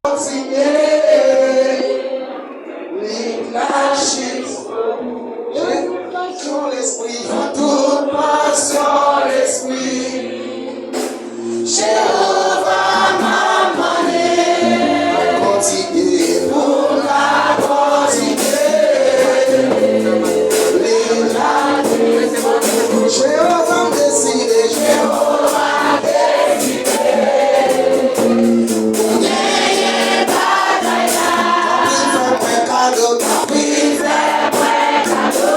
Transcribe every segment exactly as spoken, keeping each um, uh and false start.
Kontinye. Li la jis. Jezi, yon lespri, yon tout pasyon lespri. Jewova m ap mande, kontinye pou m ka kontinye. Li la, Jewova m deside, Jewova deside. Pou genyen batay la. Tanpri fè mwen kado, tanpri fè mwen kado.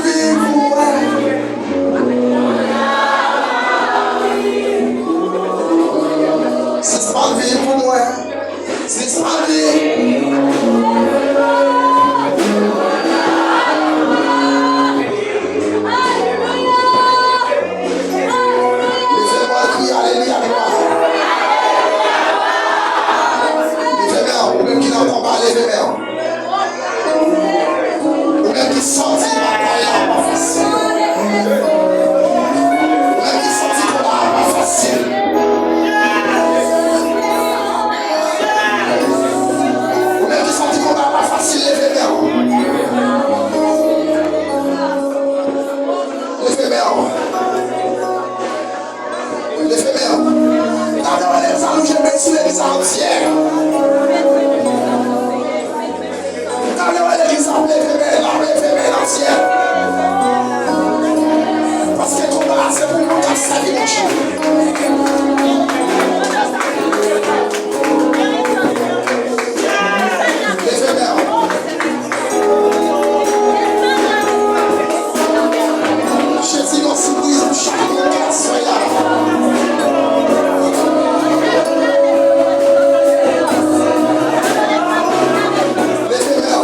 Viv pou mwen. Sispann viv pou mwen. Sispann viv. Leve men w, kriye alelouya, glwa. Leve men w, ou menm ki nan konba, leve men w. Ou menm ki santi batay la pa fasil. Ou menm ki santi konba a pa fasil. Ou menm ki santi konba a pa fasil, leve men w. Leve men w. Leve men w. Gade w legliz la, nou jete sou legliz la antyè. Gade w legliz la, leve men l, leve men l antyè. Paske konba a se pou moun k ap sèvi Bondye. Leve men w. Jezi gen yon sipriz pou chak moun ki aswè a. Leve men w.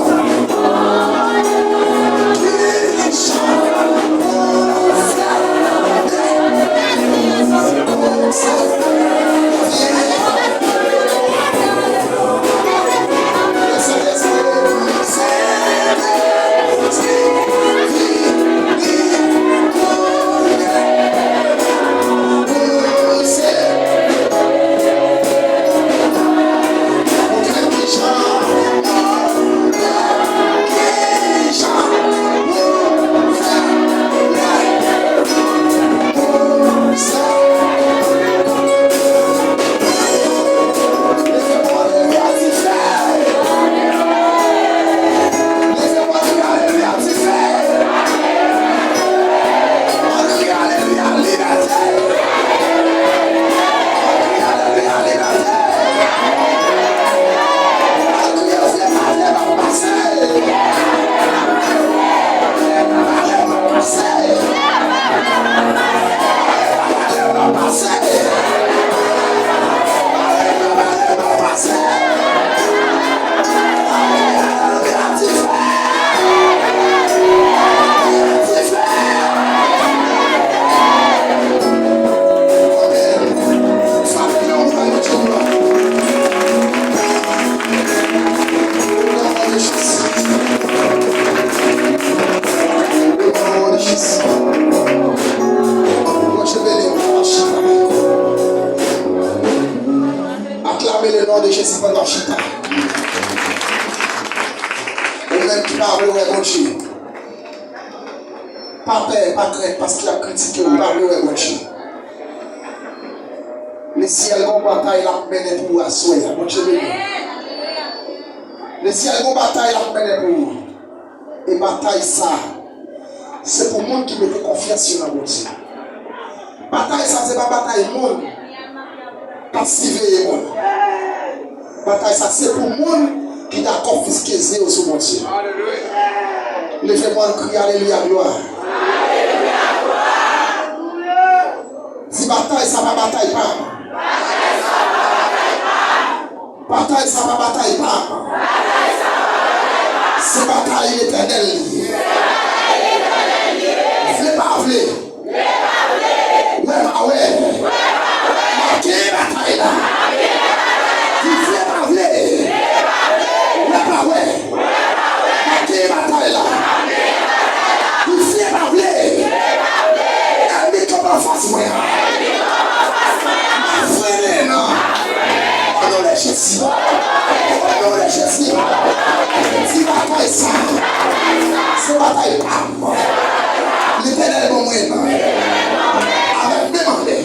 Ki jan pou fè pou sa. Aklame le non de Jezi pandan w chita. Ou menm ki pa vle wè Bondye, pa pè, pa krent, paske y ap kritike w, pa vle wè Bondye. Lesyèl gon batay l ap mennen pou ou aswè a. Bondye beni w. Lesyèl gon batay l ap mennen pou ou. E batay sa, se pou moun ki mete konfyans yo nan Bondye. Batay sa, se pa batay moun k ap siveye moun. Batay sa, se pou moun ki dakò fikse zye yo sou Bondye. Leve men w, kriye alelouya, glwa. Di, batay sa pa batay pa m. Batay sa pa batay pa m. Se batay Letènèl li ye. Vle pa vle, wè pa wè, m ap genyen batay la. Di, vle pa vle, wè pa wè, m ap genyen batay la. Di, vle pa vle, ènmi kanpe anfas mwen an. M ap frennen nan. O non de Jezi. O non de Jezi. Di, batay sa, se batay pa m. Letènèl ban mwen avèk men mande.